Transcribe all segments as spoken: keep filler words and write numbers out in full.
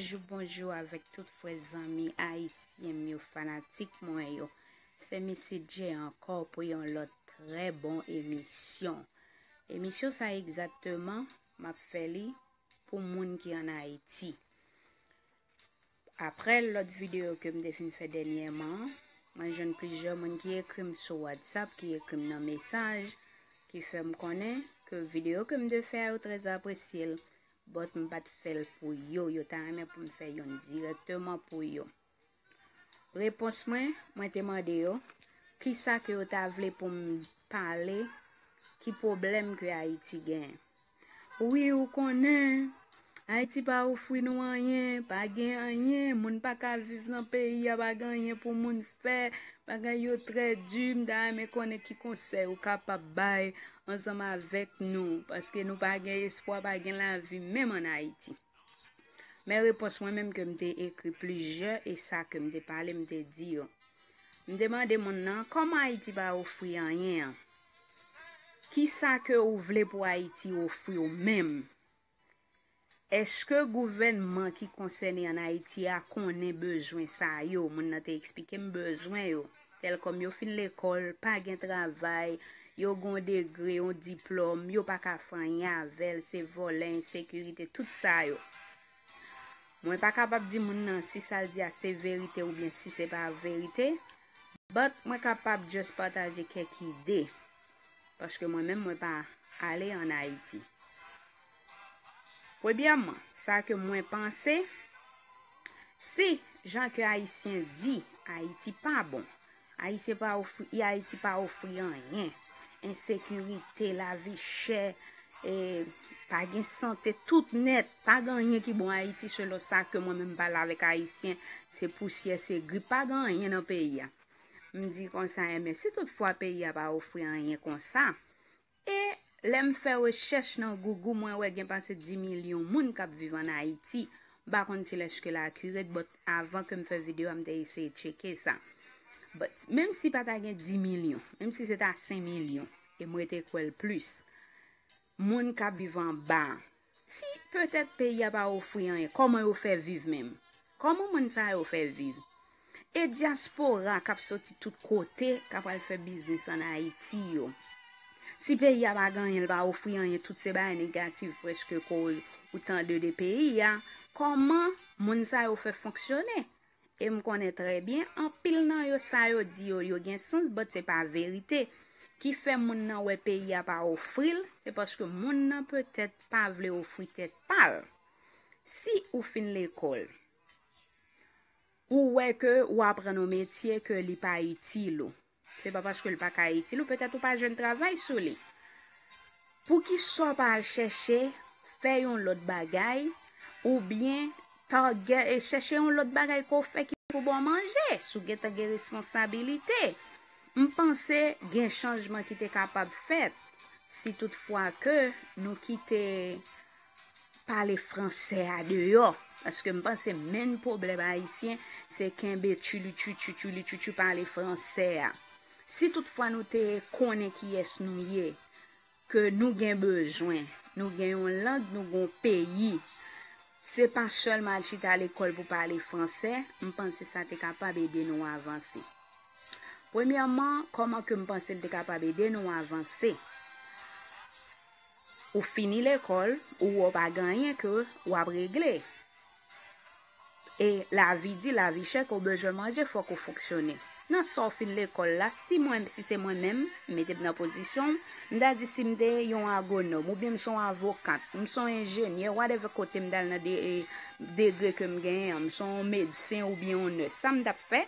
Bonjou, bonjou avèk tout frè zanmi ayisyen m yo, fanatik mwen yo. Se Missy J ankò pou yon lòt trè bon emisyon. Emisyon sa egzakteman, m ap fè li pou moun ki ann Ayiti. Aprè lòt videyo ke m te fin fè dènyèman, mwen jwenn plizyè moun ki ekri m sou WhatsApp, ki ekri m nan mesaj, ki fè m konnen ke videyo ke m te fè a, yo trè apresye l, but m pa t fè l pou yo. Yo ta renmen pou m fè youn dirèkteman pou yo. Repons mwen, mwen te mande yo, kisa ke yo ta vle pou m pale, ki pwoblèm ke Ayiti genyen. Wi, ou konnen, Ayiti pa ofri nou anyen, pa gen anyen, moun pa ka viv nan peyi a, pa gen anyen pou moun fè, bagay yo trè di, m ta renmen konnen ki konsèy ou kapab bay ansanm avèk nou, paske nou pa gen espwa, pa gen lavi menm ann Ayiti. Men repons mwen menm ke m te ekri plizyè e sa ke m te pale, m te di yo. M te mande moun nan, kòman Ayiti pa ofri anyen an? Kisa ke ou vle pou Ayiti ofri w menm? Èske gouvènman ki konsène ann Ayiti a konnen bezwen sa yo? Moun nan te eksplike m bezwen yo, tèlkòm yo fin lekòl, pa gen travay, yo gen yon degre, yon diplòm, yo pa ka fè anyen avè l, se vòlè, ensekirite, tout sa yo. Mwen pa kapab di moun nan si sa l di a se verite oubyen si se pa verite, but mwen kapab just pataje kèk ide, paske mwen menm mwen pa ale ann Ayiti. Premyèman, sa ke mwen panse, si, jan ke Ayisyen di, Ayiti pa bon, Ayisyen pa ofri, Ayiti pa ofri anyen, ensekirite, lavi chè, e, pa gen sante, tout nèt, pa gen anyen ki bon Ayiti selon sa ke mwen menm m pale avèk Ayisyen, se pousyè, se grip, pa gen anyen nan peyi a. M di konsa, enben, si toutfwa peyi a pa ofri anyen konsa, e lè m fè rechèch nan Google, mwen wè gen pase dis milyon moun k ap viv ann Ayiti. M pa konn si l èske l akirèt, but avan ke m fè videyo a, m te eseye tcheke sa. But menm si pa ta gen dis milyon, menm si se ta senk milyon, e m rete kwè l plis, moun k ap viv anba a, si petèt peyi a pa ofri anyen, kòman yo fè viv menm? Kòman moun sa yo fè viv? E dyaspora k ap soti tout kote, k ap al fè biznis ann Ayiti yo. Si peyi a pa gen anyen, l pa ofri anyen, tout se bagay negatif prèske ke w tande de peyi a, kòman moun sa yo fè fonksyone? E m konnen trè byen, anpil nan yo, sa yo di yo, yo gen sans, but se pa verite. Ki fè moun nan wè peyi a pa ofri l, se paske moun nan petèt pa vle ofri tèt pa l. Si ou fin lekòl, ou wè ke ou aprann yon metye ke li pa itil ou, se pa paske l pa ka itil ou, petèt ou pa jwenn travay sou li. Poukisa w pa al chèche fè yon lòt bagay, oubyen target, e chèche yon lòt bagay ke w fè ki pou ba w manje, si w gentan gen responsabilite? M panse gen chanjman ki te kapab fèt si toutfwa ke nou kite pale fransè a deyò. Paske m panse menm pwoblèm ayisyen, se kenbe tchulitchwi, tchulitchwi, pale fransè a. Si toutfwa nou te konnen kiyès nou ye, ke nou gen bezwen, nou gen yon lang, nou gen yon peyi, se pa sèlman al chita lekòl pou pale fransè, m panse sa te kapab ede nou avanse. Premyèman, kòman ke m panse l te kapab ede nou avanse? Ou fini lekòl, ou wè w pa gen anyen ke w ap regle. E lavi di, lavi chè, ke w bezwen manje, fòk ou fonksyone. Nan sa w fin lekòl la, si mwen, si se mwen menm, mete m nan pozisyon m, m ta di si m te yon agwonòm, oubyen m se yon avokat, m se yon enjenyè, whatever kote m t al nan de, e, degre ke m genyen an, m se yon medsen oubyen yon nès, sa m t ap fè?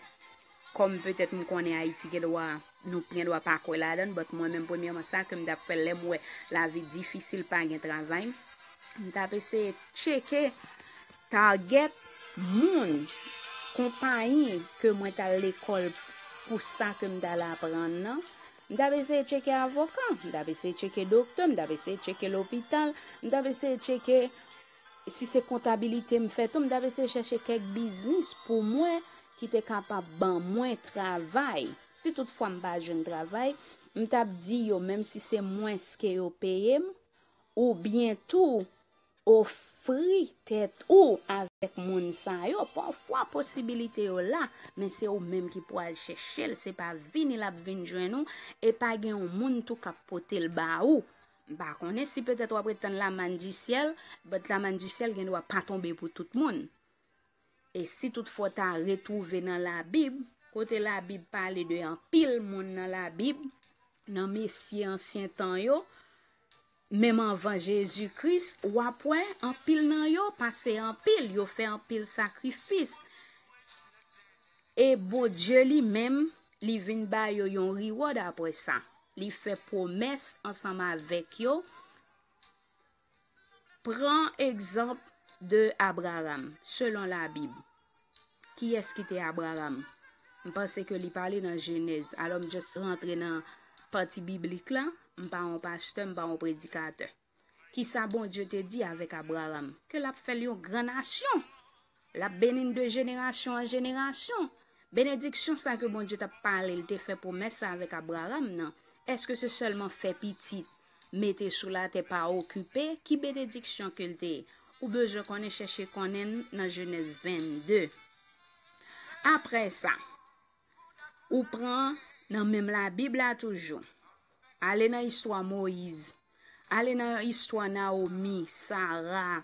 Kòm petèt m konnen Ayiti gen dwa, nou gen dwa pa kwè ladan l, but mwen menm, premyèman, sa ke m t ap fè lè m wè lavi difisil, pa gen travay, m t ap eseye tcheke target moun, konpayi ke mwen t al lekòl pou sa ke m t al aprann nan. M t ap eseye tcheke avoka, m t ap eseye tcheke doktè, m t ap eseye tcheke lopital, m t ap eseye tcheke si se kontabilite m fè tou, m t ap eseye chèche kèk biznis pou mwen ki te kapab ban mwen travay. Si toutfwa m pa jwenn travay, m t ap di yo, menm si se mwens ke yo peye m, oubyen tou ofri tèt ou avèk moun sa yo. Pafwa posibilite yo la, men se ou menm ki pou al chèche l, se pa vini l ap vin jwenn ou, e pa gen yon moun tou k ap pote l ba ou. M pa konnen si petèt w ap ret tann lamann di syèl, but lamann di syèl gen dwa pa tonbe pou tout moun. E si toutfwa w ta retwouve nan Labib, kote Labib pale de anpil moun nan Labib, nan mesye ansyen tan yo, menm anvan Jezi Kris, w ap wè anpil nan yo pase anpil, yo fè anpil sakrifis. E Bondye li menm, li vin ba yo yon reward apre sa. Li fè pwomès ansanm avèk yo. Pran egzanp de Abraram, selon Labib. Kiyès ki te Abraram? M panse ke li pale nan Jenèz. Alò, m just rantre nan pati biblik la. M pa yon pastè, m pa yon predikatè. Kisa Bondye te di avèk Abraram? Ke l ap fè l yon gran nasyon. L ap beni n de jenerasyon an jenerasyon. Benediksyon sa ke Bondye t ap pale, l te fè pwomès sa avèk Abraram nan, èske se sèlman fè pitit, mete sou latè, pa okipe? Ki benediksyon ke l te ye? Ou bezwen konnen, chèche konnen l nan Jenèz vennde. Apre sa, ou pran nan menm Labib la toujou. Ale nan istwa Moyiz. Ale nan istwa Nawomi, Sara.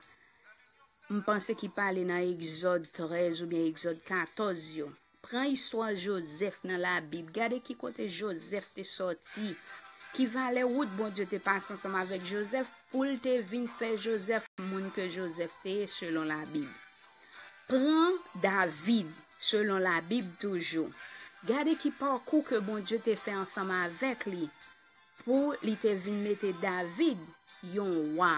M panse ki pale nan Egzòd trèz oubyen Egzòd katòz yo. Pran istwa Jozèf nan Labib. Gade ki kote Jozèf te sòti. Ki valè wout Bondye te pase ansanm avèk Jozèf pou l te vin fè Jozèf moun ke Jozèf te ye selon Labib. Pran David, selon Labib toujou. Gade ki pakou ke Bondye te fè ansanm avèk li pou li te vin mete David yon wa.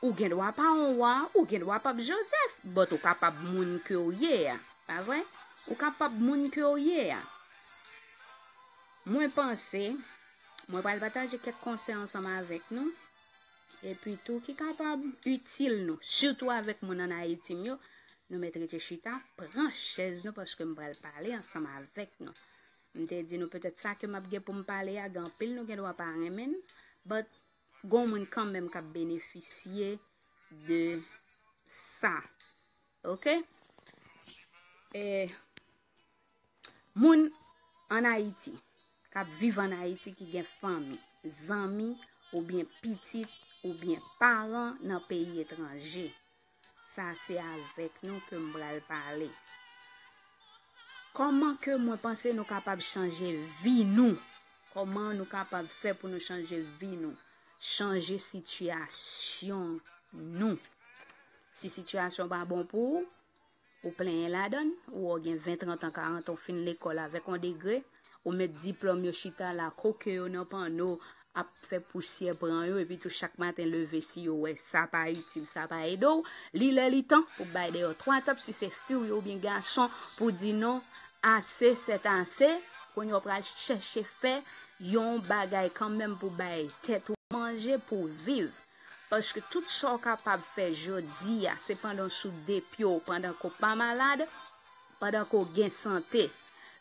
Ou gen dwa pa yon wa, ou gen dwa p ap Jozèf, but ou kapab moun ke w ye a, pa vre? Ou kapab moun ke w ye a. Mwen panse, mwen pral pataje kèk konsèy ansanm avèk nou, epi tou ki kapab itil nou, sitou avèk moun ann Ayiti m yo. Nou mèt rete chita, pran chèz nou, paske m pral pale ansanm avèk nou. M te di nou petèt sa ke m ap gen pou m pale a, gen anpil nou gen dwa pa renmen l, but gon moun kanmenm k ap benefisye de sa. Oke? E moun ann Ayiti, k ap viv ann Ayiti, ki gen fanmi, zanmi, oubyen pitit, oubyen paran nan peyi etranje. Sa se avèk nou ke m pral pale. Kòman ke mwen panse nou kapab chanje vi nou? Kòman nou kapab fè pou nou chanje vi nou? Chanje sitiyasyon nou. Si sitiyasyon pa bon pou ou, ou plenyen ladan l, ou wè w gen ven, trant an, karant an, ou fin lekòl avèk yon degre, ou met diplòm yo chita la, koke yo nan panno, ap fè pousyè pran yo, epi tou chak maten leve, si yo wè sa pa itil, sa pa ede w, li lè li tan pou bay dèyè twa tap, si se fi w ye oubyen gason, pou di non, ase, sèt ase, kounye a w pral chèche fè yon bagay kanmenm pou bay tèt ou manje, pou viv. Paske tout sa w kapab fè jodi a, se pandan w sou de pye w, pandan ke w pa malad, pandan ke w gen sante.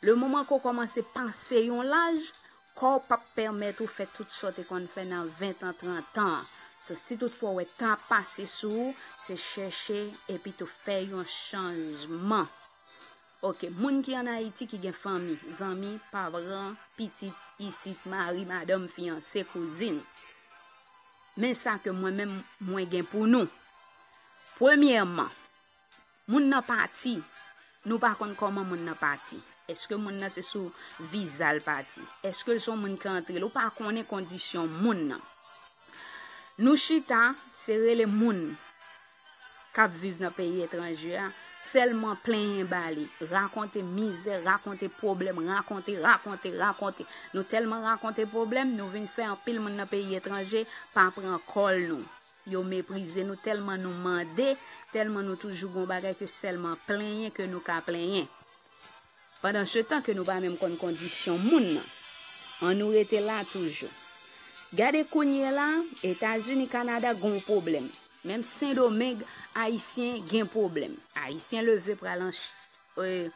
Le moman ke w kòmanse pase yon laj, kò w p ap pèmèt ou fè tout sa w te konn fè nan ven tan, trant an. So, si toutfwa w wè tan ap pase sou ou, se chèche epi tou fè yon chanjman. Oke, moun ki ann Ayiti ki gen fanmi, zanmi, paran, pitit, isit, mari, madanm, fiyanse, kouzin. Men sa ke mwen menm, mwen gen pou nou. Premyèman, moun nan pati, nou pa konn kòman moun nan pati. Èske moun nan se sou viza l pati? Èske l se yon moun ki antre l? Ou pa konnen kondisyon moun nan. Nou chita, se rele moun k ap viv nan peyi etranje a, sèlman plenyen ba li, rakonte mizè, rakonte pwoblèm, rakonte, rakonte, rakonte. Nou tèlman rakonte pwoblèm, nou vin fè anpil moun nan peyi etranje pa pran kòl nou. Yo meprize nou tèlman nou mande, tèlman nou toujou gon bagay ke sèlman plenyen ke nou ka plenyen. Pandansetan ke nou pa menm konn kondisyon moun nan. Ann nou rete la toujou. Gade kounye la, Etazini, Kanada gon pwoblèm. Menm Sendomeng, Ayisyen gen pwoblèm. Ayisyen leve pral an Ch-, e,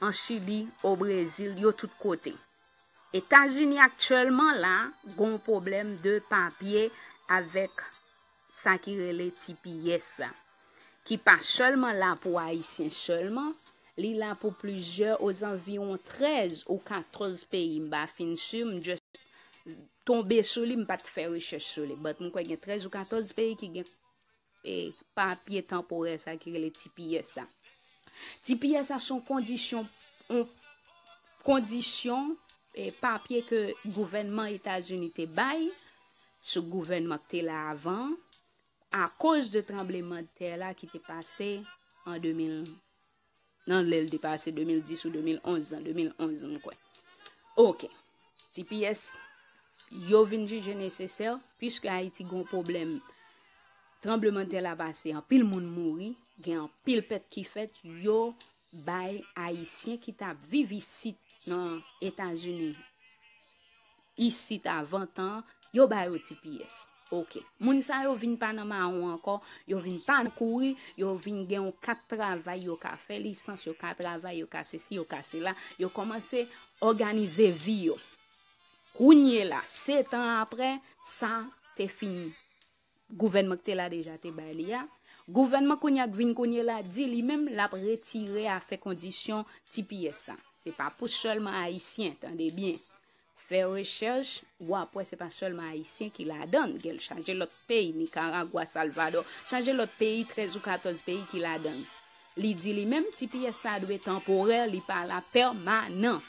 an Chili, o Brezil, yo tout kote. Etazini aktyèlman la, gon pwoblèm de papye avèk sa ki rele T P S la. ki pa sèlman la pou Ayisyen sèlman, li la pou plizyè, ozanviwon trèz ou katòz peyi, m pa fin si, m just tonbe sou li, m pa t fè rechèch sou li, but m kwè gen trèz ou katòz peyi ki gen e, papye tanporè sa ki rele T P S sa. T P S sa se yon kondisyon, yon kondisyon, e, papye ke gouvènman Etazini te bay sou gouvènman ki te la avan, akoz de tranbleman de tè la ki te pase an de mil, nan lè l te pase de mil dis ou de mil onz an, de mil onz m kwè. Ok. T P S, yo vin jije nesesè, piske Ayiti gon pwoblèm tranbleman de tè la pase, anpil moun mouri, gen anpil pèt ki fèt, yo bay Ayisyen ki t ap viv isit nan Etazini, isit avan tan, yo ba yo T P S. Ok. Moun sa yo vin pa nan mawon ankò, yo vin pa nan kouri, yo vin gen yon kat travay, yo ka fè lisans, yo ka travay, yo ka sesi, yo ka sela, yo kòmanse òganize vi yo. Kounye la, sèt an apre, sa te fin gouvènman ki te la deja te bay li a. Gouvènman kounye a k vin kounye la di li menm l ap retire afè kondisyon T P S sa. Se pa pou sèlman Ayisyen, tande byen. Fè rechèch, w ap wè se pa sèlman Ayisyen ki ladan l. Gen l chaje lòt peyi, Nikaragwa, Salvadò, chaje lòt peyi, trèz ou katòz peyi ki ladan l. Li di li menm, T P S sa dwe tanporè, li pa la pèmanan.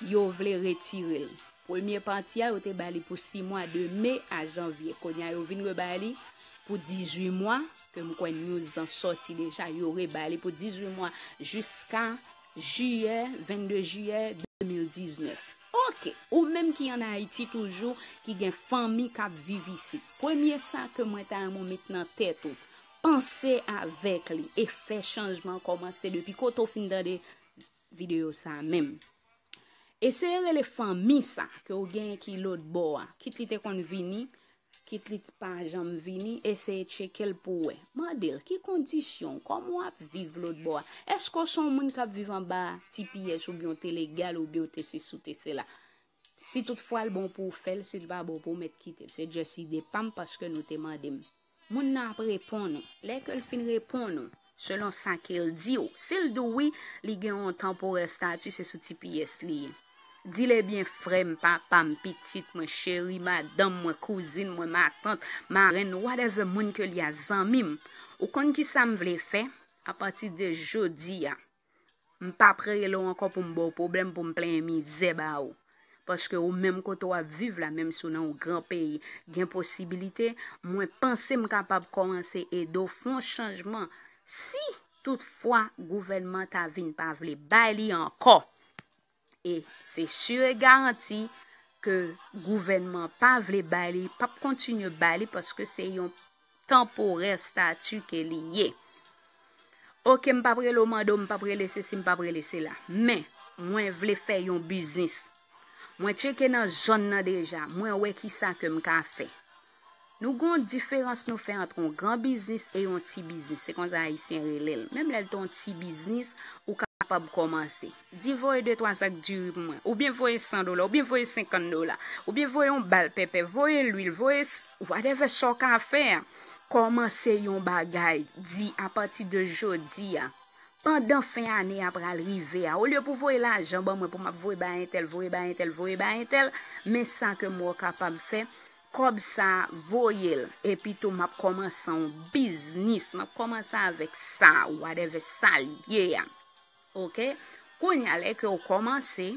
Yo vle retire l. Premye pati a, yo te ba li pou sis mwa, de me a janvye. Kounye a, yo vin rebay li pou dizuit mwa, ke m kwè news lan sòti deja, yo rebay li pou dizuit mwa jiska jiyè, vennde jiyè de mil diznèf. Ok, ou menm ki ann Ayiti toujou, ki gen fanmi k ap viv isit. Premye sa ke mwen ta renmen w met nan tèt ou, panse avèk li e fè chanjman kòmanse depi kote w fin tande videyo sa menm. Eseye rele fanmi sa ke w genyen ki lòt bò a, kit li te konn vini, kit li t pa janm vini, eseye tcheke l pou w wè. Mande l, ki kondisyon, kòman w ap viv lòt bò a? Èske w se yon moun k ap viv anba T P S oubyen w te legal oubyen w te sesi ou te sela? Si toutfwa l bon pou w fè l, si l pa bon pou w mèt kite l. Se just ide pa m paske nou te mande m. Moun nan ap reponn ou. Lè ke l fin reponn ou, selon sa ke l di w, si l di w wi, li gen yon tanporè stati, se sou T P S li ye. Di l, ebyen, frè m, papa m, pitit mwen, cheri, madanm mwen, kouzin mwen, matant, marenn, whatever moun ke l ye a, zanmi m. Ou konn kisa m vle fè? Apati de jodi a, m p ap rele w ankò pou m ba w pwoblèm, pou m plenyen mizè ba ou. Paske ou menm kote w ap viv la, menm si w nan yon gran peyi, gen posibilite, mwen panse m kapab kòmanse ede w fè yon chanjman. Si toutfwa gouvènman ta vin pa vle bay li ankò, e se si e garanti ke gouvènman pa vle bay li, p ap kontinye bay li paske se yon tanporè stati ke li ye. Ok, m p ap rele w mande w, m p ap rele sesi, m p ap rele sela. Men, mwen vle fè yon biznis. Mwen tcheke nan zòn nan deja, mwen wè kisa ke m ka fè. Nou gen yon diferans nou fè ant yon gran biznis e yon ti biznis. Se konsa Ayisyen rele l. Menm lè l te yon ti biznis, ou kapab kòmanse. Di voye de twa sak diri pou mwen. Oubyen voye san dola, oubyen voye senkant dola. Oubyen voye yon bal pèpè, voye lwil, voye s-, whatever sa w ka fè a. Kòmanse yon bagay. Di apati de jodi a. Pandan fen ane a pral rive a, olye pou voye lajan ban mwen pou m ap voye bay entèl, voye bay entèl, voye bay entèl, men sa ke m wè w kapab fè, kòb sa a, voye l. Epi tou, m ap kòmanse yon biznis. M ap kòmanse avèk sa, whatever sa l ye a. Ok? Kounye a, lè ke w kòmanse,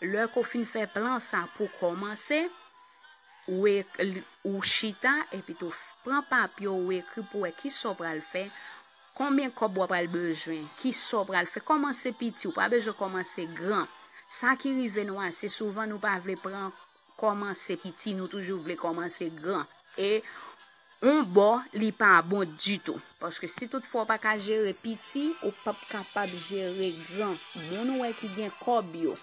lè ke w fin fè plan sa pou kòmanse, ou, ek-, ou chita, epi tou pran papye w, ou ekri pou wè kisa w pral fè, konbyen kòb w pral bezwen, kisa w pral fè. Kòmanse piti, ou pa bezwen kòmanse gran. Sa ki rive nou ase souvan, nou pa vle pran kòmanse piti, nou toujou vle kòmanse gran. E yon bò, li pa bon ditou. Paske si toutfwa w pa ka jere piti, ou p ap kapab jere gran. Moun ou wè ki gen kòb yo,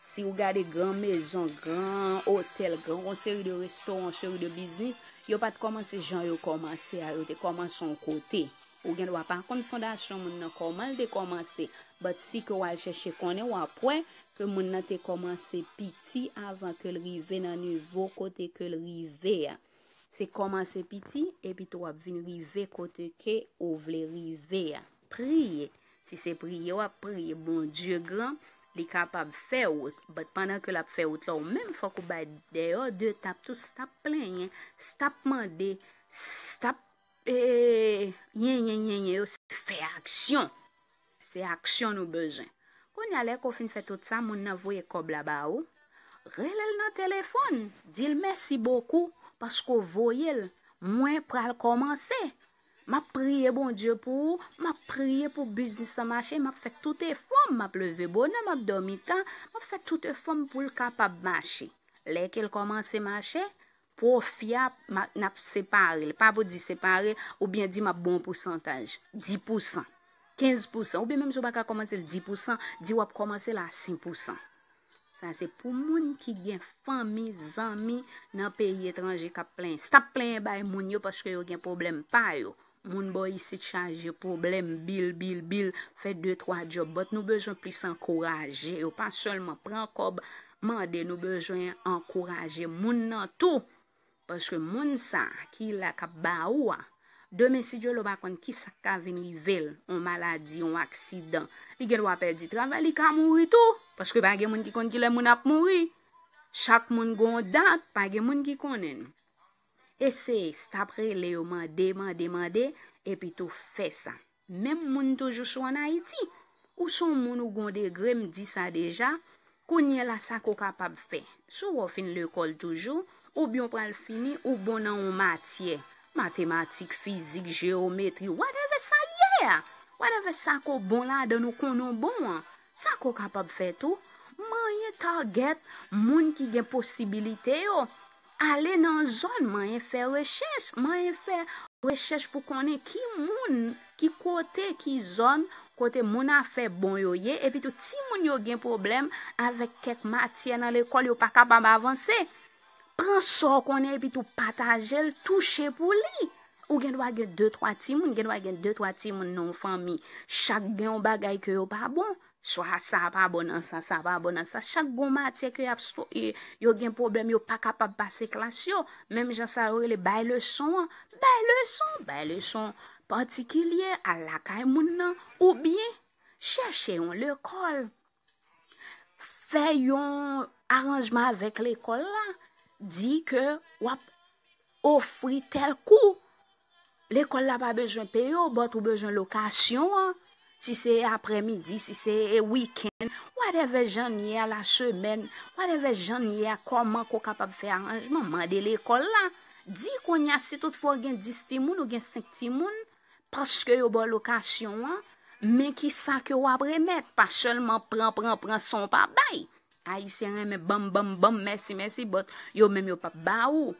si w gade gran mezon, gran otèl, gran yon seri de restoran, yon seri de biznis, yo pa t kòmanse jan yo kòmanse a, yo te kòmanse yon kote. Ou gen dwa pa konn fondasyon moun nan, kòman l te kòmanse, but si ke w al chèche konnen, w ap wè ke moun nan te kòmanse piti avan ke l rive nan nivo kote ke l rive a. Se kòmanse piti, epi tou w ap vin rive kote ke ou vle rive a. Priye. Si se priye w ap priye, Bondye gran, li kapab fè wout. But pandan ke l ap fè wout la, ou menm fòk ou bay deyò de tap tou, stop plenyen, stop mande, stop, eh, yen, yen, yen, yen, yo, se fè aksyon. Se aksyon nou bezwen. Kounye a, lè ke w fin fè tout sa, moun nan voye kòb la ba ou, rele l nan telefòn, di l mèsi bokou paske w voye l. Mwen pral kòmanse. M ap priye Bondye pou ou, m ap priye pou biznis lan mache, m ap fè tout efò m, m ap leve bonè, m ap dòmi ta, m ap fè tout efò m pou l kapab mache. Lè ke l kòmanse mache, pwofi a, ma- n ap separe l. Pa pou di separe, oubyen di m ap ba w yon pousantaj. Dis pousan, kenz pousan, oubyen menm si w pa ka kòmanse l dis pousan, di w ap kòmanse l a senk pousan. Sa se pou moun ki gen fanmi, zanmi nan peyi etranje k ap plenyen. Stop plenyen bay moun yo paske yo gen pwoblèm pa yo. Moun bò isit chaje pwoblèm, bil, bil, bil, fè de, twa djòb. But nou bezwen plis ankouraje yo. Pa sèlman pran kòb, mande, nou bezwen ankouraje moun nan tou. Paske moun sa ki la k ap ba ou a, demen si Dye vle w pa konn ki sa k ka vin rive l, yon maladi, yon aksidan. Li gen dwa pèdi travay, li ka mouri tou. Paske pa gen moun ki konn kilè moun ap mouri. Chak moun gen yon dat, pa gen moun ki konnen. Eseye, stop rele yo, mande, mande, mande, epi tou fè sa. Menm moun toujou sou ann Ayiti. Ou se yon moun ou gen yon degre, m di sa deja. Kounye a la, sa ke w kapab fè? Si w wè w fin lekòl toujou, oubyen w pral fini, ou bon nan yon matyè, matematik, fizik, jewometri, whatever sa l ye a, whatever sa ke w bon ladan l, ou konnen w bon an, sa ke w kapab fè tou, manyen target moun ki gen posibilite yo. Ale nan zòn, manyen fè rechèch, manyen fè rechèch pou konnen ki moun, ki kote, ki zòn, kote moun afè bon yo ye, epi tou timoun yo gen pwoblèm avèk kèk matyè nan lekòl, yo pa kapab avanse. Pran sa w konnen, epi tou pataje l, touche pou li. Ou gen dwa gen de, twa timoun, gen dwa gen de, twa timoun nan yon fanmi. Chak gen yon bagay ke yo pa bon. Swa sa pa bon nan sa, sa pa bon nan sa. Chak gon matyè ke y ap sto-, e, yo gen pwoblèm, yo pa kapab pase klas yo. Menm jan sa yo rele bay leson an. Bay leson, bay leson patikilye, al lakay moun nan. Oubyen, chèche yon lekòl. Fè yon aranjman avèk lekòl la. Di ke w ap ofri tèl kou. Lekòl la pa bezwen peye w, but ou bezwen lokasyon an. Si se aprèmidi, si se wikenn, whatever jan n ye a, lasemèn, whatever jan n ye a, kòman ke w kapab fè aranjman, mande lekòl la. Di kounye a, si toutfwa w gen dis timoun, ou gen senk timoun, paske yo ba w lokasyon an, men ki sa ke w ap remèt, pa sèlman pran, pran, pran san w pa bay. Ayisyen renmen banm, banm, banm, mèsi, mèsi, but yo menm yo p ap ba ou.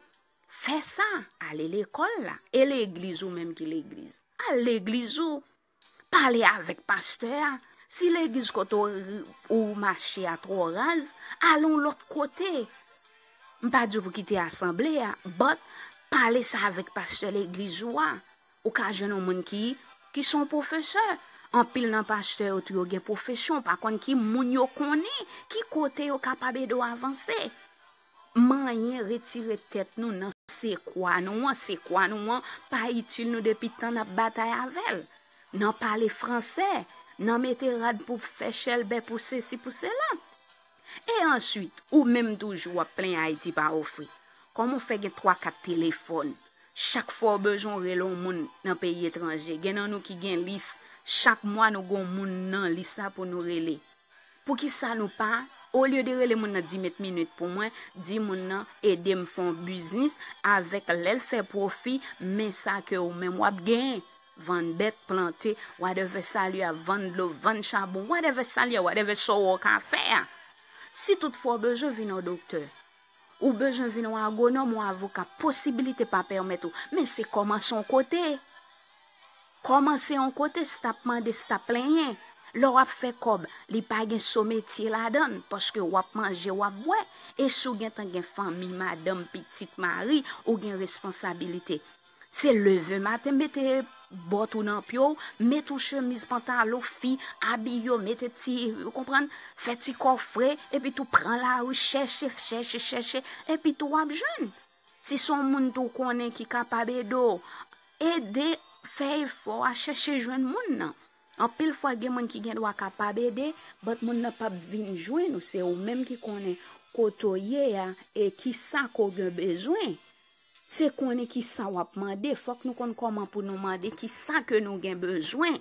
Fè sa, ale lekòl la. E legliz ou menm ki legliz? Al legliz ou. Pale avèk pastè a. Si legliz kote w, ou mache a twò raz, al yon lòt kote. M pa di w pou kite asanble a, but pale sa avèk pastè legliz ou a. Ou ka jwenn yon moun ki, ki se yon pwofesè. Anpil nan pastè yo tou yo gen pwofesyon, ou pa konn ki moun yo konnen, ki kote yo kapab ede w avanse. Manyen retire tèt nou nan se kwa nou an, se kwa nou an pa itil nou depi tan n ap batay avè l. Nan pale fransè, nan mete rad pou fè chèlbè, pou sesi, pou sela. E answit, ou menm toujou w ap plenyen Ayiti pa ofri. Kòman w fè gen twa, kat telefòn? Chak fwa w bezwen w rele yon moun nan peyi etranje, gen nan nou ki gen lis, chak mwa nou gen yon moun nan lis la pou nou rele. Poukisa nou pa, olye de rele moun nan, di met minit pou mwen, di moun nan ede m fè yon biznis avèk lè l fè pwofi, men sa ke ou menm w ap genyen. Vann bèt, plante, whatever sa l ye a, vann dlo, vann chabon, whatever sa l ye a, whatever sa w ka fè a. Si toutfwa w bezwen vin yon doktè, ou bezwen vin yon agwonòm, yon avoka, posibilite pa pèmèt ou. Men se kòmanse yon kote. Kòmanse yon kote, stop mande, stop plenyen. Lè w ap fè kòb, li pa gen so metye ladan l, paske w ap manje, w ap bwè. E si w gentan gen fanmi, madanm, pitit, mari, ou gen responsabilite. Se leve maten, mete bòt ou nan pye w, met yon chemiz, pantalon, fi, abiye w, mete ti, ou konprann, fè ti kò fre, epi tou pran lari, chèche, chèche, chèche, epi tou w ap jwenn. Si se yon moun tou konnen ki kapab ede w, ede, fè efò a chèche jwenn moun nan. Anpil fwa gen moun ki gen dwa kapab ede, but moun nan p ap vin jwenn ou. Se ou menm ki konnen kote w ye a e kisa ke w gen bezwen. Se konnen kisa w ap mande. Fòk nou konn kòman pou nou mande kisa ke nou gen bezwen.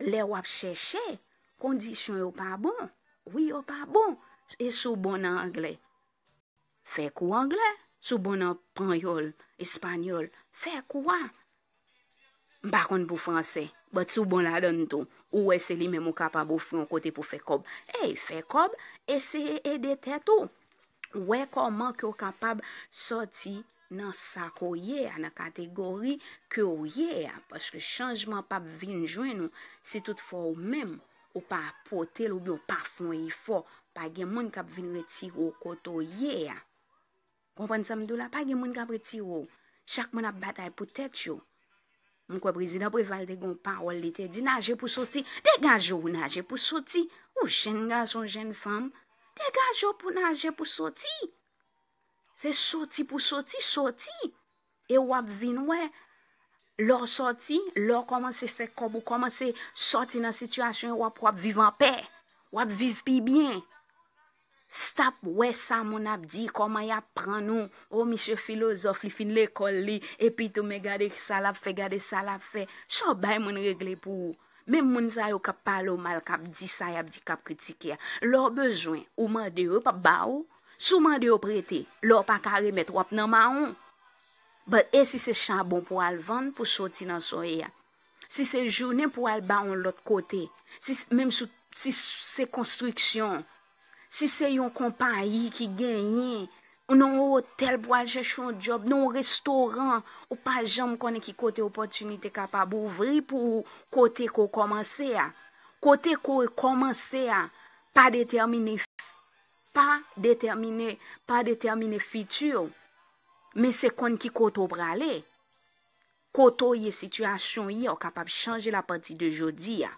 Lè w ap chèche, kondisyon yo pa bon. Wi, yo pa bon. E si w bon nan anglè, fè kou anglè. Si w bon nan panyòl, espanyòl, fè kou a. M pa konn pou fransè, but si w bon ladan l tou, ou wè se li menm ou kapab ofri yon kote pou fè kòb. Ey, fè kòb, eseye ede tèt ou. Wè kòman ke w kapab sòti nan sa ke w ye a, nan kategori ke w ye a, paske chanjman p ap vin jwenn ou si toutfwa ou menm ou pa pote l oubyen w pa fè yon efò. Pa gen moun k ap vin retire w kote w ye a. Konprann sa m di w la? Pa gen moun k ap retire w. Chak moun ap batay pou tèt yo. M kwè prezidan Preval te gen yon pawòl, li te di, naje pou soti. Degaje w, naje pou soti. Ou jèn gason, jèn fanm, degaje w pou naje pou soti. Se soti pou soti, soti. E w ap vin wè, lè w sòti, lè w kòmanse fè kòb, ou kòmanse sòti nan sitiyasyon yo, w ap, w ap viv anpè. W ap viv pi byen. Stop wè sa moun ap di, kòman y ap pran nou. O, misye filozòf, li fin lekòl li, epi tou, men gade sa l ap fè, gade sa l ap fè. Sa w bay moun regle pou ou? Menm moun sa yo k ap pale w mal, k ap di sa y ap di, k ap kritike a. Lè w bezwen, ou mande yo, yo p ap ba ou. Si w mande yo prete, lè w pa ka remèt, w ap nan mawon. But e si se chabon pou w al vann, pou soti nan sa w ye a? Si se jounen pou w al ba yon lòt kote, si s-, menm si, si se konstriksyon, si se yon konpayi ki genyen, nan yon otèl pou al chèche yon djòb, nan yon restoran, ou pa janm konnen ki kote opòtinite kapab ouvri pou ou, kote ke w kòmanse a. Kote ke w kòmanse a, pa detèmine, pa detèmine, pa detèmine fiti w, men se konn ki kote w prale. Kote w ye, sitiyasyon w ye, w kapab chanje l apati de jodi a.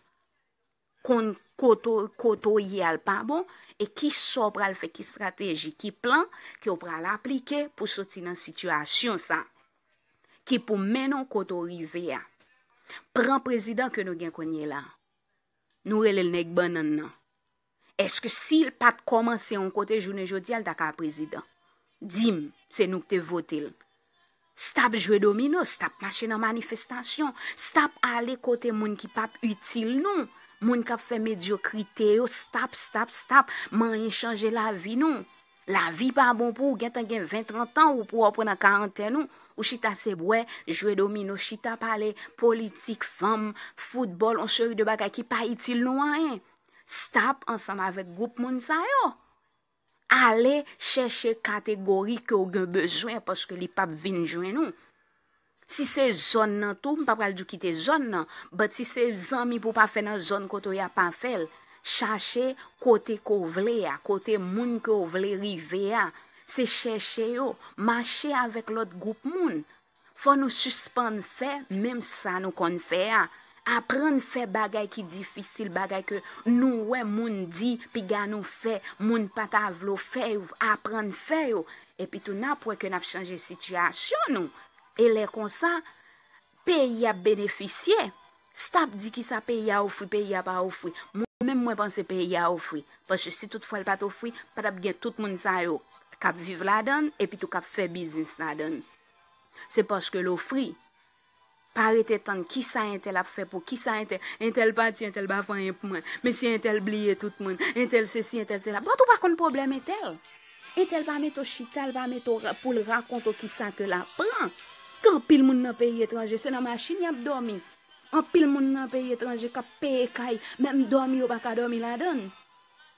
Konn kote w, kote w ye a l pa bon, e kisa w pral fè, ki estrateji, ki plan ke w pral aplike pou soti nan sitiyasyon sa, ki pou mennen w kote w rive a. Pran prezidan ke nou gen kounye la. Nou rele l nèg bannann nan. Èske si l pa t kòmanse yon kote jounen jodi a, l ta ka prezidan? Di m, se nou ki te vote l. Stop jwe domino, stop mache nan manifestasyon, stop ale kote moun ki p ap itil nou, moun k ap fè medyokrite yo, stop, stop, stop, manyen chanje lavi nou. Lavi pa bon pou ou, gentan gen ven, trant an, ou pou w pran nan karantèn ou, ou chita se bwè, jwe domino, chita pale politik, fanm, foutbòl, yon seri de bagay ki pa itil nou anyen. Stop ansanm avèk gwoup moun sa yo. Ale chèche kategori ke w gen bezwen paske li p ap vin jwenn ou. Si se zòn nan tou, m pa pral di w kite zòn nan, but si se zanmi pou w pa fè nan zòn kote w ye a, pa fè l. Chache kote ke w vle a, kote moun ke w vle rive a. Se chèche yo, mache avèk lòt gwoup moun. Fò nou sispann fè menm sa nou konn fè a. Aprann fè bagay ki difisil, bagay ke nou wè moun di, piga nou fè, moun pa ta vle w fè yo, aprann fè yo. Epi tou, n ap wè ke n ap chanje sitiyasyon nou. E lè konsa, peyi ap benefisye. Stop di kisa peyi a ofri, peyi a pa ofri. Mwen menm, mwen panse peyi a ofri. Paske si toutfwa l pa t ofri, pa t ap gen tout moun sa yo k ap viv ladan l, epi tou k ap fè biznis ladan l. Se paske l ofri. Pa rete tann kisa entèl ap fè pou, kisa entèl, entèl pati, entèl pa fè anyen pou mwen. Men si entèl bliye tout moun, entèl sesi, entèl sela. But ou pa konn pwoblèm entèl. Entèl pa mete w chita, l pa mete w ra-, pou l rakonte w kisa ke l aprann. Gen anpil moun nan peyi etranje, se nan machin y ap dòmi. Anpil moun nan peyi etranje k ap peye kay, menm dòmi yo pa ka dòmi ladan l.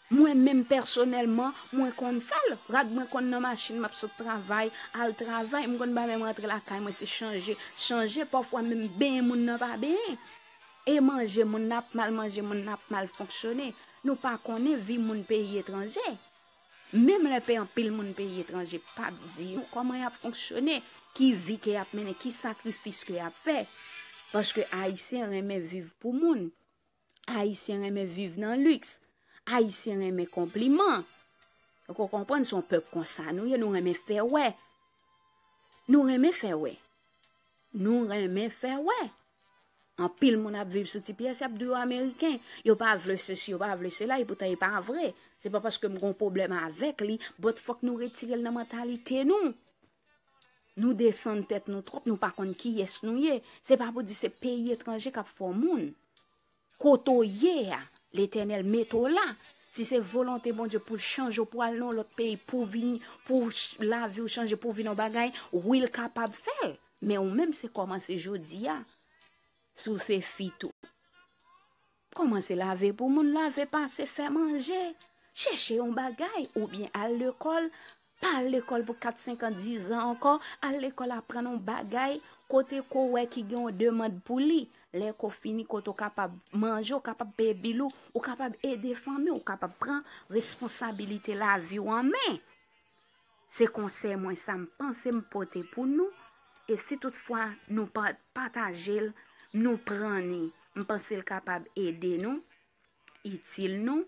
Mwen menm pèsonèlman, mwen konn fè l. Rad mwen konn nan machin, m ap sot travay, al travay, m konn pa menm rantre lakay mwen, se chanje, chanje, pafwa menm benyen moun nan pa benyen. E manje moun nan ap mal manje, moun nan ap mal fonksyone. Nou pa konnen vi moun peyi etranje. Menm lè pe anpil moun peyi etranje p ap di nou kòman y ap fonksyone, ki vi ke y ap mennen, ki sakrifis ke y ap fè. Paske Ayisyen renmen viv pou moun. Ayisyen renmen viv nan liks. Ayisyen renmen konpliman. Ou ko konprann, se yon pèp konsa nou ye, nou renmen fè wè. Nou renmen fè wè. Nou renmen fè wè. Anpil moun ap viv sou ti pyès, y ap di yo Ameriken. Yo pa vle sesi, yo pa vle sela, epoutan e pa vre. Se pa paske m gon pwoblèm avèk li, but fòk nou retire l nan mantalite nou. Nou desann tèt nou twòp, nou pa konn kiyès nou ye. Se pa pou di se peyi etranje k ap fè w moun. Kote w ye a, Letènèl mete w la. Si se volonte Bondye pou l chanje w, pou al nan yon lòt peyi, pou vin, pou ch- lavi w chanje, pou vin yon bagay, wi, l kapab fè l. Men ou menm, se kòmanse jodi a. Si w se fi tou, kòmanse lave pou moun, lave, pase, fè manje. Chèche yon bagay, oubyen al lekòl. Pa al lekòl pou kat, senk an, diz an ankò. Al lekòl, aprann yon bagay kote ke w wè ki gen yon demann pou li. Lè ke w fini, kote w kapab manje, w kapab peye bil ou, ou kapab ede fanmi w, ou kapab pran responsabilite lavi w an men. Se konsèy mwen sa m panse m pote pou nou. E si toutfwa nou pa pataje l, nou pran ni, m panse l kapab ede nou, itil nou.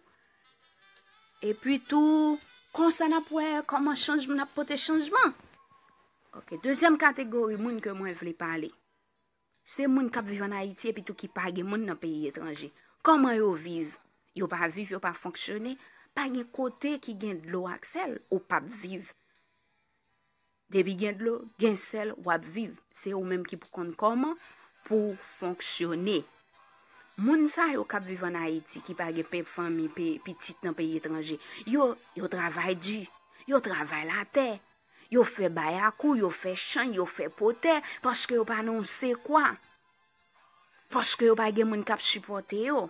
Epi tou, konsa n ap wè kòman chanjman, n ap pote chanjman. Ok, dezyèm kategori moun ke mwen vle pale. Se moun k ap viv ann Ayiti epi tou ki pa gen moun nan peyi etranje. Kòman yo viv? Yo pa viv, yo pa fonksyone. Pa gen kote ki gen dlo ak sèl, ou p ap viv. Depi gen dlo, gen sèl, w ap viv. Se ou menm ki pou konn kòman pou w fonksyone. Moun sa yo k ap viv ann Ayiti, ki pa gen pe- fanmi, pe- pitit nan peyi etranje, yo, yo travay di, yo travay latè, yo fè bayakou, yo fè chann, yo fè potè, paske yo pa nan yon sekwa. Paske yo pa gen moun k ap sipòte yo.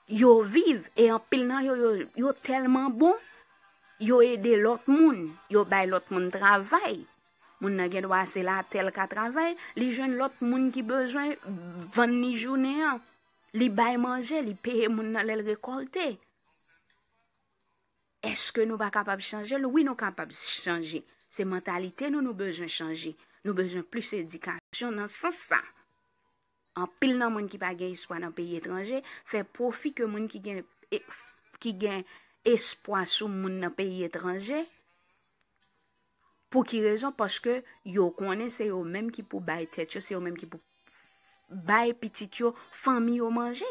Yo viv, e anpil nan yo, yo, yo tèlman bon, yo ede lòt moun, yo bay lòt moun travay. Moun nan gen dwa se latè l ka travay, li jwenn lòt moun ki bezwen vann li jounen an. Li bay manje, li peye moun nan lè l rekòlte. Èske nou pa kapab chanje l? Wi, nou kapab chanje. Se mantalite nou nou bezwen chanje. Nou bezwen plis edikasyon nan sans sa. Anpil nan moun ki pa gen espwa nan peyi etranje fè pwofi ke moun ki gen, e, ki gen espwa sou moun nan peyi etranje. Pou ki rezon? Paske yo konnen se yo menm ki pou bay tèt yo, se yo menm ki pou bay pitit yo, fanmi yo manje.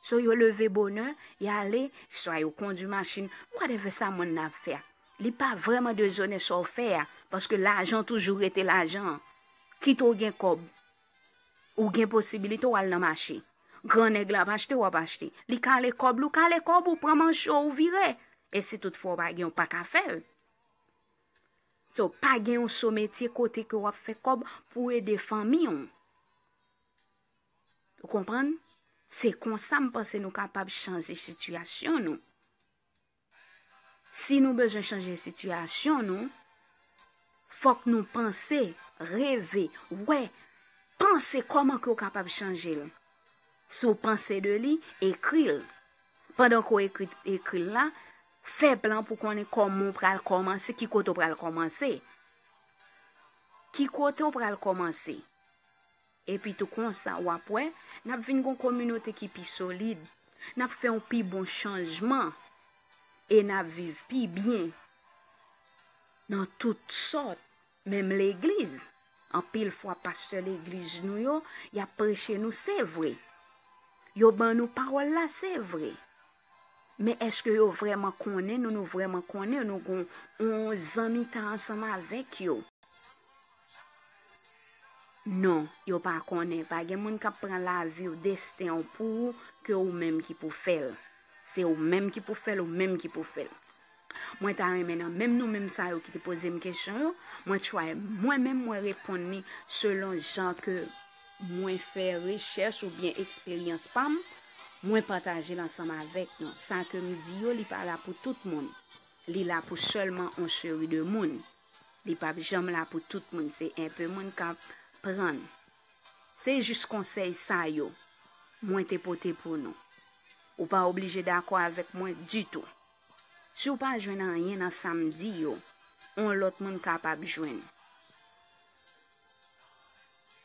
So, yo leve bonè, y ale, swa yo kondui machin, whatever sa moun nan ap fè a. Li pa vrèman dezonè sa w fè a, paske lajan toujou rete lajan. Kit ou gen kòb, ou gen posibilite w al nan mache. Gran nèg la ap achte, w ap achte. Li kale kòb li, w kale kòb ou, pran manch ou, ou vire. E si toutfwa w pa gen, w pa ka fè l. So, pa gen yon so metye kote ke w ap fè kòb pou ede fanmi w. Ou konprann? Se konsa m panse nou kapab chanje sitiyasyon nou. Si nou bezwen chanje sitiyasyon nou, fòk nou panse, reve, wè, panse kòman ke w kapab chanje l. Si w panse de li, ekri l. Pandan ke w ekri, ekri l la, fè plan pou konnen kòman w pral kòmanse, ki kote w pral kòmanse. Ki kote w pral kòmanse? Epi tou konsa, w ap wè, n ap vin gon kominote ki pi solid. N ap fè yon pi bon chanjman. E n ap viv pi byen. Nan tout sòt, menm legliz. Anpil fwa, pastè legliz nou yo, y ap preche nou, se vre. Yo ban nou pawòl la, se vre. Men èske yo vrèman konnen nou, nou vrèman konnen nou, gon yon zanmitay ansanm avèk yo? Non, yo pa konnen. Pa gen moun k ap pran lavi w, desten w pou ou, ke ou menm ki pou fè l. Se ou menm ki pou fè l, ou menm ki pou fè l. Mwen ta renmen nan menm nou menm sa yo ki te poze m kesyon yo, mwen try mwen menm mwen reponn li selon jan ke mwen fè rechèch oubyen eksperyans pa m, mwen pataje l ansanm avèk nou. Sa ke m di yo, li pa la pou tout moun. Li la pou sèlman yon seri de moun. Li p ap janm la pou tout moun. Se enpe moun k ap pran l. Se jis konsèy sa yo mwen te pote pou nou. Ou pa oblije dakò avèk mwen ditou. Si w pa jwenn anyen nan sa m di yo, yon lòt moun kapab jwenn.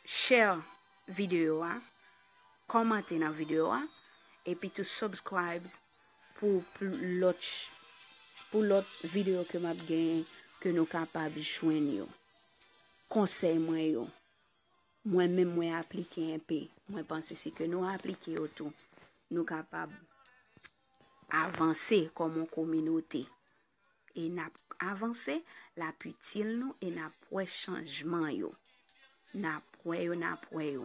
Share videyo a, kòmante nan videyo a, epi tou subscribe pou pl- lòt ch- pou lòt videyo ke m ap genyen ke nou kapab jwenn yo. konsèy mwen yo. Mwen menm mwen aplike enpe. Mwen panse si ke nou aplike yo tou, nou kapab avanse kòm yon kominote. E n ap avanse, l ap itil nou e n ap wè chanjman yo. N ap wè yo, n ap wè yo.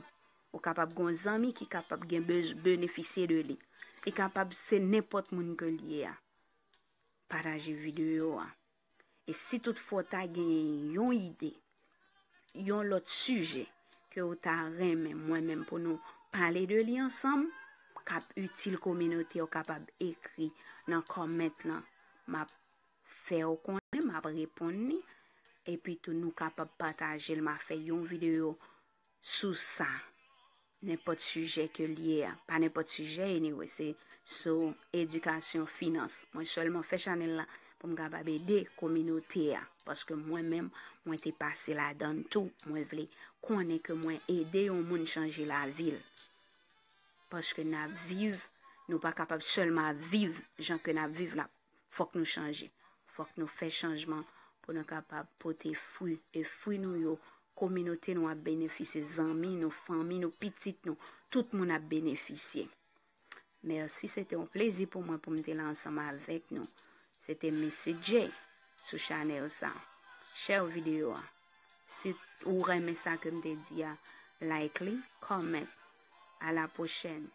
Ou kapab gen yon zanmi ki kapab gen bez- benefisye de li. Li kapab se nenpòt moun ke l ye a. Pataje videyo a. E si toutfwa w ta gen yon ide, yon lòt sijè ke w ta renmen mwen menm pou nou pale de li ansanm, k ap itil kominote, w kapab ekri nan kòmant lan. M ap fè w konnen, m ap reponn li. Epi tou nou kapab pataje l, m a fè yon videyo sou sa. Nenpòt sijè ke l ye a, pa nenpòt sijè, anyway, se sou edikasyon, finans. Mwen sèlman fè chanèl la pou m kapab ede kominote a, paske mwen menm, mwen te pase ladan l tou. Mwen vle konnen ke mwen ede yon moun chanje lavi l. Paske n ap viv, nou pa kapab sèlman ap viv jan ke n ap viv la. Fòk nou chanje. Fòk nou fè chanjman pou nou kapab pote fwi. E fwi nou yo, kominote nou ap benefisye, zanmi nou, fanmi nou, pitit nou, tout moun ap benefisye. Mèsi, se te yon plezi pou mwen pou m te la ansanm avèk nou. Se te Missy J sou chanèl sa. Share videyo a. Si ou renmen sa ke m te di a, like li, comment. À la prochaine.